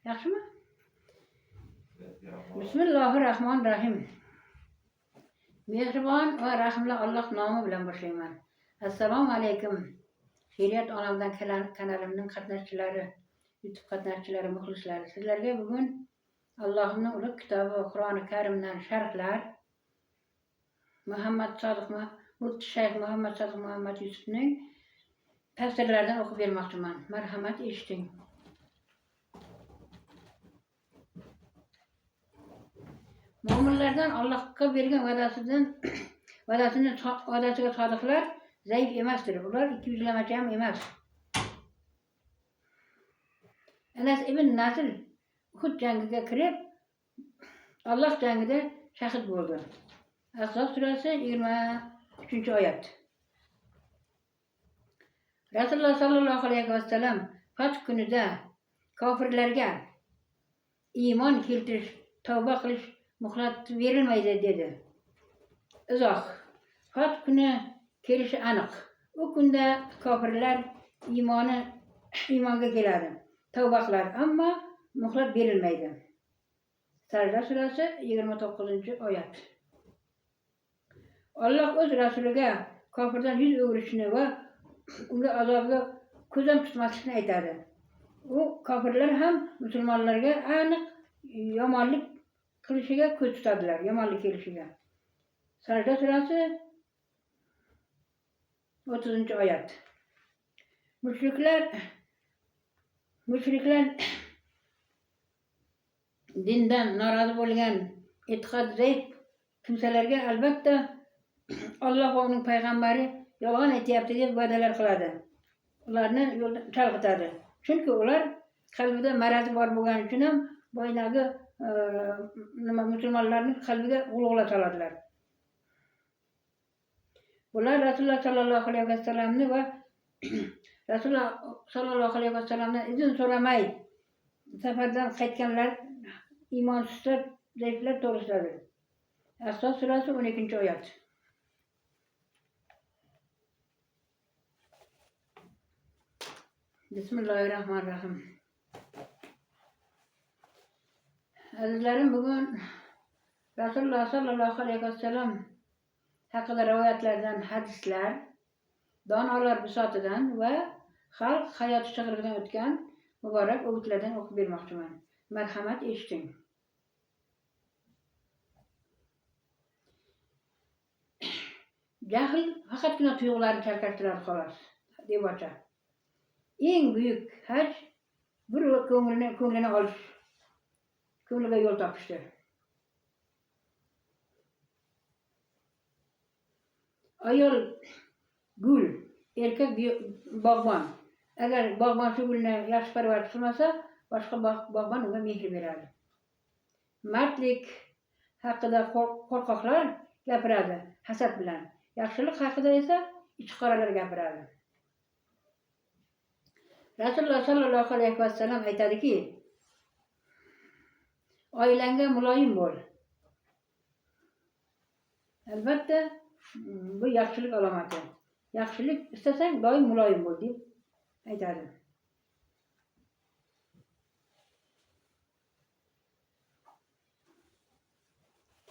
Yaxshimi? Bismillahirrahmanirrahim. Mehribon va rahimli Alloh nomi bilan boshlayman. Assalomu alaykum. Xayriyat olamidan kanalimning qatnashchilari, YouTube qatnashchilari, muxlislari. Sizlarga bugun Allohning ulug' kitobi Qur'oni Karimdan sharhlar Muhammad Sodiq Mufti Shayx Muhammad Sodiq Muhammad Yusufning tafsirlaridan o'qib bermoqchiman. Marhamat, eshiting. Mo'minlardan Allohga bergan va'dasiga sodiqlar zaif emasdir. Ular ikki yuzlamachi ham emas. Anas ibn Nasr Uhud jangiga kirib, Alloh jangida shahid bo'ldi. Ahzob surasi 23-oyat. Rasululloh sallallohu alayhi vasallam fath kunida kofirlarga iymon keltirish, tavba qilish muhlat berilmaydi dedi. Izoh. Fath kuni kelishi aniq. U kunda kofirlar iymonga keladi, tavba qiladi, ammo muhlat berilmaydi. Sajda surasi 29-oyat. Alloh o'z rasuliga kofirdan yuz o'girishni va unga azobiga ko'z ham tutmaslikni aytadi. U kofirlar ham musulmonlarga aniq yomonlik qilishiga ko'z tutadilar, yomonlik kelishiga. Sajda surasi 30-oyat. Mushriklar dindan norozi bo'lgan e'tiqod zaif kimsalarga albatta Alloh va uning payg'ambari yolg'on aytyapti deb va'dalar qiladi. Ularni yo'ldan chalg'itadi. Chunki ular qalbida marazi bor bo'lgani uchun ham boyagi nima musulmonlarning qalbiga g'ulg'ula soladilar. Bular Rasululloh sallallohu alayhi vasallamni va Rasululloh sallallohu alayhi vasallamdan izn so'ramay safardan qaytganlar iymonsizlar, zaiflar to'g'risidadir. Ahzob surasi 12-oyat. Bismillahirrahmanirrahim. Azizlarim, bugun Rasululloh sallallohu alayhi vasallam haqida rivoyatlardan hadislar, donolar bisotidan va xalq hayoti chig'irig'idan o'tgan muborak o'gitlardan o'qib bermoqchiman. Marhamat, eshiting. Jahl faqatgina tuyg'ularni chalkashtiradi xolos, debocha. Eng buyuk haj bir ko'nglini olish, ko'ngliga yo'l topishdir. Ayol gul, erkak bog'bon. Agar bog'bon shu gulni yaxshi parvarish qilmasa, boshqa bog'bon unga mehr beradi. Mardlik haqida qo'rqoqlar gapiradi hasad bilan. Yaxshilik haqida esa ichqoralar gapiradi. Rasululloh sallallohu alayhi vasallam aytadiki, oilangga muloyim bo'l. Albatta bu yaxshilik alomati. Yaxshilik istasang doim muloyim bo'l deb aytadi.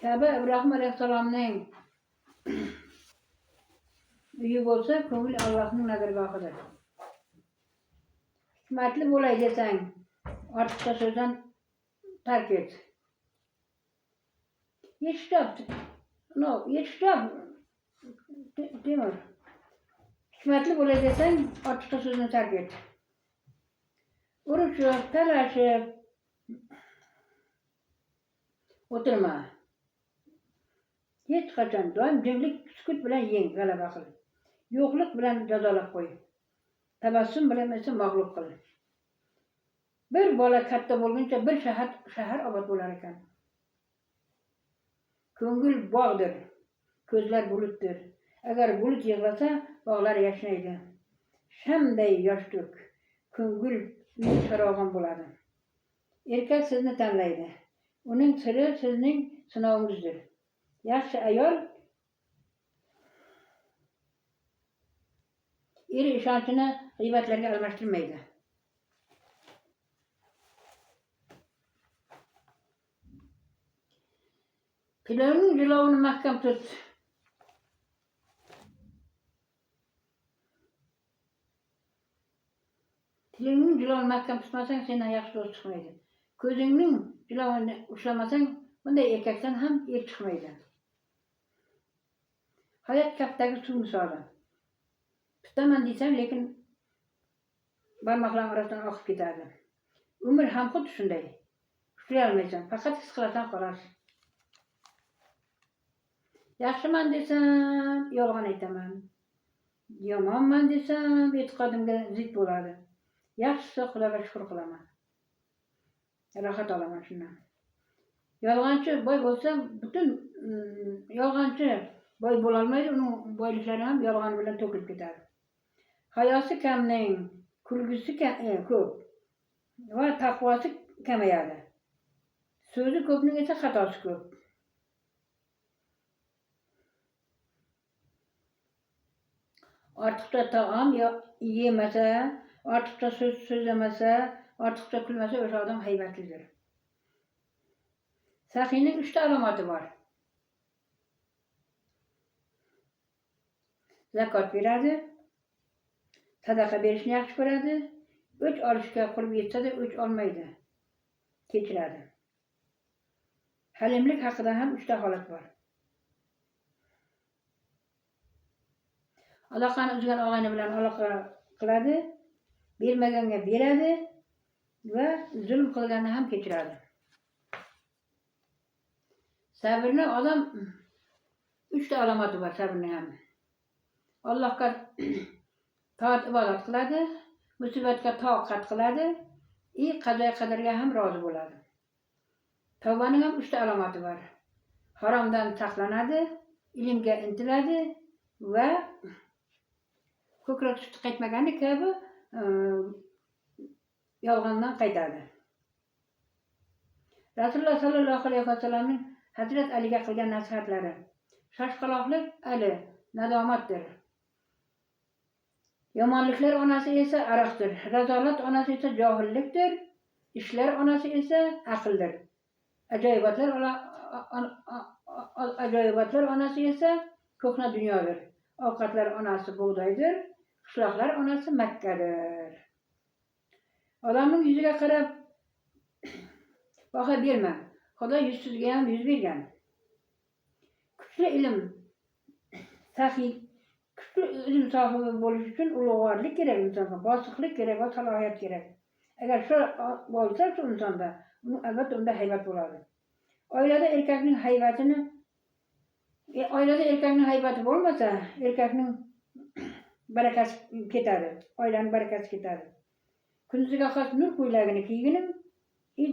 Ka'ba Ibrohim alayhissalomning uyi bo'lsa, ko'ngil Allohning nazargohidir. Hikmatli bo'lay desang, ortiqcha so'zdan tark et. Yetishtab, Temur. Hikmatli bo'lay desang, ortiqcha so'zni tark et. Urushib, talashib o'tirma. Hech qachon doim jimlik, sukut bilan yeng, g'alaba qil. Yo'qlik bilan jazolab qo'y. Tabassum bilan esa mag'lub qil. Bir bola katta bo'lguncha bir shahar obod bo'lar ekan. Ko'ngil bog'dir, ko'zlar bulutdir. Agar bulut yig'lasa, bog'lar yashnaydi. Shamday yosh to'k, ko'ngil uyi charog'on bo'ladi. Erkak sizni tanlaydi. Uning siri sizning sinovingizdir. Yaxshi ayol eri ishonchini g'iybatlarga almashtirmaydi. Tilingning jilovini mahkam tut. Tilingning jilovini mahkam tutmasang, sendan yaxshi do'st chiqmaydi. Ko'zingning jilovini ushlamasang, bunday erkakdan ham er chiqmaydi. Hayot kaftdagi suv misoli. Tutaman desang, lekin barmoqlaring orasidan oqib ketadi. Umr ham xuddi shunday. Ushlay olmaysan, faqat his qilasan xolos. Yaxshiman desam, yolg'on aytaman. Yomonman desam, e'tiqodimga zid bo'ladi. Yaxshisi Xudoga shukr qilaman. Rohat olaman shundan. Yolg'onchi boy bo'lsa, butun yolg'onchi boy bo'lolmaydi, uning boyliklari ham yolg'on bilan to'kilib ketadi. Hayosi kamning kulgisi ko'p va taqvosi kamayadi. So'zi ko'pning esa xatosi ko'p. Ortiqcha taom yemasa, ortiqcha so'z so'zlamasa, ortiqcha kulmasa o'sha odam haybatlidir. Saxiyning 3 ta alomati bor. Zakot beradi, sadaqa berishni yaxshi ko'radi, o'ch olishga qurbi yetsa-da o'ch olmaydi, kechiradi. Halimlik haqida ham 3 ta holat bor. Aloqani uzgan og'ayni bilan aloqa qiladi, bermaganga beradi va zulm qilganni ham kechiradi. Sabrni odam 3 ta alomati bor sabrning ham. Allohga toat ibodat qiladi, musibatga toqat qiladi, qazo qadarga ham rozi bo'ladi. Tavbaning ham 3 ta alomati bor. Haromdan saqlanadi, ilmga intiladi va ko'krak suti qaytmagani kabi yolg'ondan qaytadi. Rasululloh sollallohu alayhi vasallamning Hazrat Aliga qilgan nasihatlari. Shoshqaloqlik Ali nadomatdir. Yomonliklar onasi esa aroqdir. Razolat onasi esa johillikdir. Ishlar onasi esa aqldir. Ajoyibotlar onasi esa ko'hna dunyodir. Ovqatlar onasi bug'doydir. Qishloqlar onasi Makkadir. Odamning yuziga qarab baho berma. Xudo yuzsizga ham yuz bergan. Kuchli ilm saxiy, kuchli ilm sohibi bo'lish uchun ulug'vorlik kerak insonga, bosiqlik kerak va salohiyat kerak. Agar shu bo'lsa shu insonda, albatta unda haybat bo'ladi. Oilada erkakning haybatini, oilada erkakning haybati bo'lmasa, erkakning barakasi ketadi, oilaning barakasi ketadi. Kunduziga xos nur ko'ylagini kiyginim,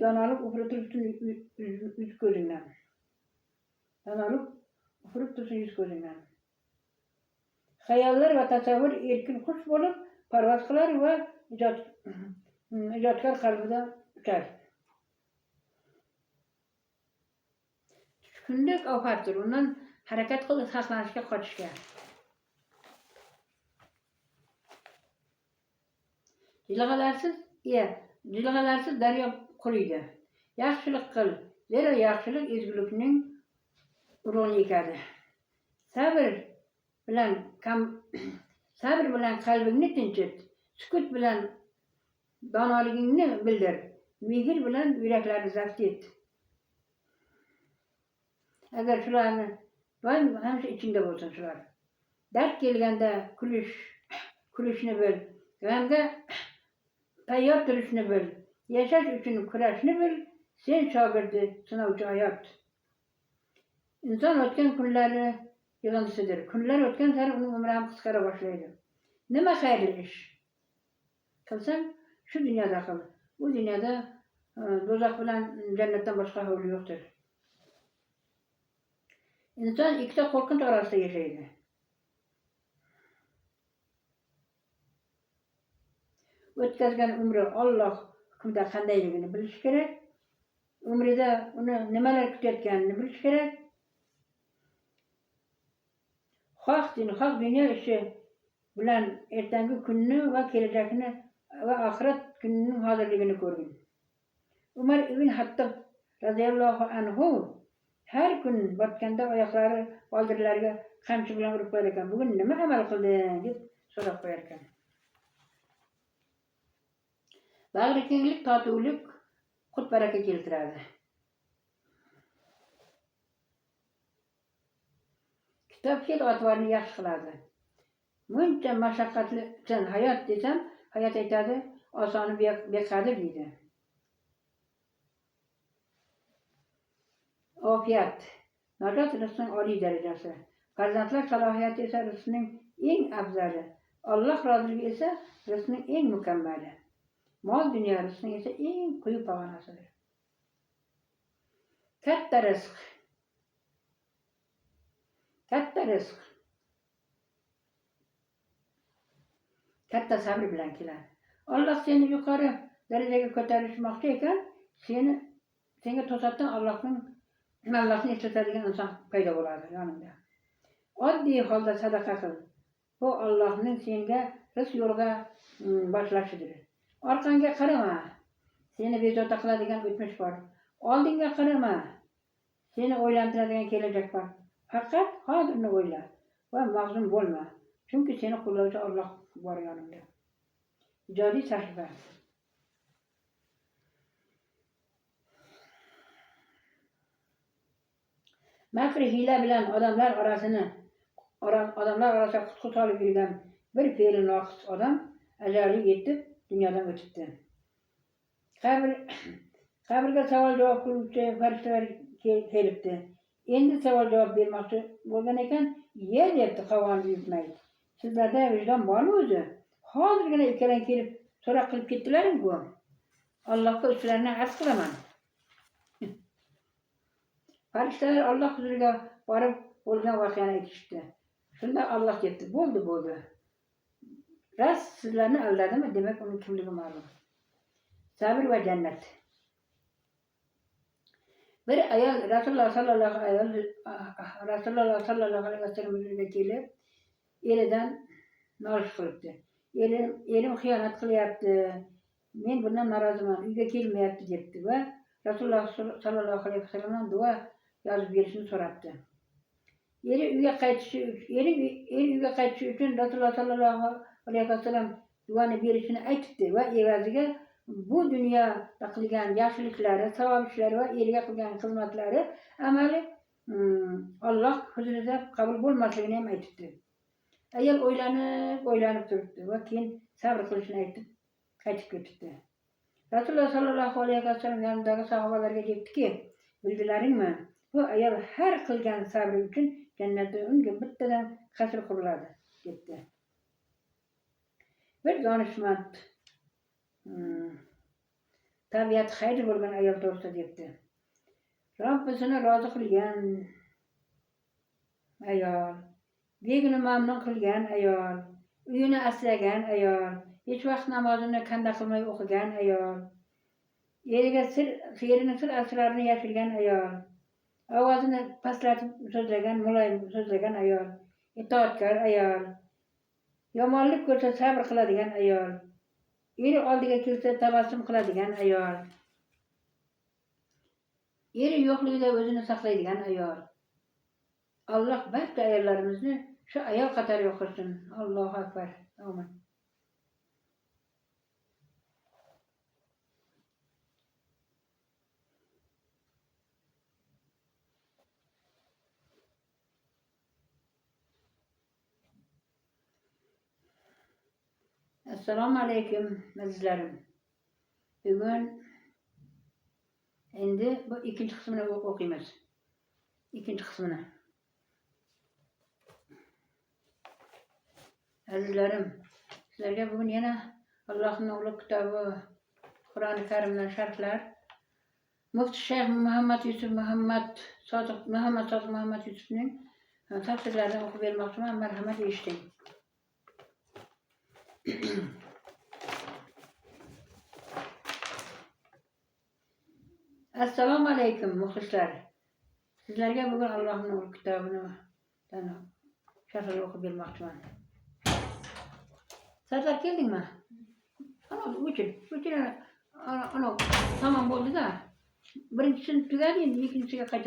donolik ufurib tursin yuz ko'zingdan. Donolik ufurib tursin yuz ko'zingdan. Xayollar va tasavvur erkin qush bo'lib parvoz qilar va ijodkor qalbida uchar. Tushkunlik ofatdir, undan harakat qil saqlanishga, qochishga. Jilg'alarsiz daryo quriydi. Yaxshilik qil, zero yaxshilik ezgulikning urug'ini ekadi. Sabr bilan qalbingni tinchit, sukut bilan donoligingni bildir, mehr bilan yuraklarni zabt et. Agar shularni doim hamisha ichingda bo'lsin shular. Dard kelganda kulishni bil, g'amga tayyor turishni bil, yashash uchun kurashni bil, sen shogirdi sinovchi hayot. Inson o'tgan kunlari yig'indisidir. Kunlar o'tgan sari uning umri ham qisqara boshlaydi. Nima xayrli ish qilsang, shu dunyoda qil. Bu dunyoda do'zax bilan jannatdan boshqa hovli yo'qdir. Inson ikkita qo'rqinch orasida yashaydi. O'tkazgan umri Alloh hukmida qandayligini bilish kerak. Umrida uni nimalar kutayotganini bilish kerak. Xoh din, xoh dunyo ishi bilan ertangi kunni va kelajakni va oxirat kunining hozirligini ko'rgin. Umar ibn Hattob radhiyallohu anhu Har kun botganda oyoqlari oldirlariga qamchi bilan urib qo'yar ekan. Bugun nima amal qilding deb so'rab qo'yar ekan. Bag'rikenglik, totuvlik qut baraka keltiradi. Kitob fe'l atvorni yaxshi qiladi. Muncha mashaqqatli hayot desam, hayot aytadi, osoni beqadr deydi. Ofiyat najot rizqning oliy darajasi. Farzandlar salohiyati esa rizqning eng afzali. Alloh roziligi esa rizqning eng mukammali. Mol dunyo rizqning esa eng quyi pog'onasidir. Katta rizq. Katta rizq. Katta sabr bilan keladi. Alloh seni yuqori darajaga ko'tarishmoqchi ekan, senga to'satdan Allohni eslatadigan inson paydo bo'ladi yoningda. Oddiy holda sadaqa qil. Bu Allohning senga rizq yo'liga boshlashidir. Orqangga qarama. Seni bezovta qiladigan o'tmish bor. Oldinga qarama. Seni o'ylantiradigan kelajak bor. Faqat hozirni o'yla va mahzun bo'lma. Chunki seni qo'llovchi Alloh bor yoningda. Ijodiy sahifa. Makr hiyla bilan odamlar orasida qutqu solib yurgan bir fe'li noqis odam ajali yetib dunyodan o'tibdi. Qabrga savol javob qiluvchi farishtalar kelibdi. Endi savol javob bermoqchi bo'lgan ekan, yer debdi qovon yutmay. Sizlarda vijdon bormi o'zi? Hozirgina ikkalang kelib so'roq qilib ketdilaring-ku. Allohga ustlarini arz qilaman. Farishtalar Alloh huzuriga borib bo'lgan voqeani aytishdi. Shunda Alloh debdi, bo'ldi, bo'ldi. Rost sizlarni aldadimi? Demak, uning kimligi ma'lum. Sabr va jannat. Bir ayol Rasululloh sallallohu alayhi vasallam huzuriga kelib, eridan nolish qilibdi. Erim xiyonat qilyapti. Men bundan noroziman, uyga kelmayapti debdi va Rasululloh sallallohu alayhi vasallamdan duo yozib berishini so'rabdi. Eri uyga qaytishi uchun Rasululloh sallallohu alayhi vasallam duoni berishini aytibdi va evaziga bu dunyoda qilgan yaxshiliklari, savob ishlari va eriga qilgan xizmatlari amali Alloh huzurida qabul bo'lmasligini ham aytibdi. Ayol o'ylanib turibdi va keyin sabr qilishini aytib qaytib ketibdi. Rasululloh sallallohu alayhi vasallam yonidagi sahobalarga debdiki, bildilaringmi? Bu ayol har qilgan sabri uchun jannatda unga bittadan qasr quriladi, debdi. Bir donishmand tabiat xayr bo'lgan ayol to'g'risida debdi. Robbisini rozi qilgan ayol, begini mamnun qilgan ayol, uyini asragan ayol, hech vaqt namozini kanda qilmay o'qigan ayol, erining sir asrorini yashirgan ayol, ovozini pastlatib so'zlagan, muloyim so'zlagan ayol, itoatkor ayol, yomonlik ko'rsa sabr qiladigan ayol, eri oldiga kelsa tabassum qiladigan ayol, eri yo'qligida o'zini saqlaydigan ayol. Alloh barcha ayollarimizni shu ayol qatoriga qo'shsin. Allohu akbar. Amin. Assalomu alaykum azizlarim. Bugun endi bu ikkinchi qismini o'qiymiz. Ikkinchi qismini. Azizlarim, sizlarga bugun yana Allohning ulug' kitobi Qur'oni Karimdan sharhlar Mufti Shayx Muhammad Yusuf Muhammad Sodiq Muhammad Yusufning tafsirlarini o'qib bermoqchiman. Marhamat, eshiting. Assalomu alaykum muxlislar. Sizlarga bugun Allohning ulug' kitobini sharhini o'qib bermoqchiman. Sardor keldingmi? Ana o'chir, o'chir, ana tamom bo'ldi-da. Birinchisini tugadi, endi ikkinchisiga qaytadi.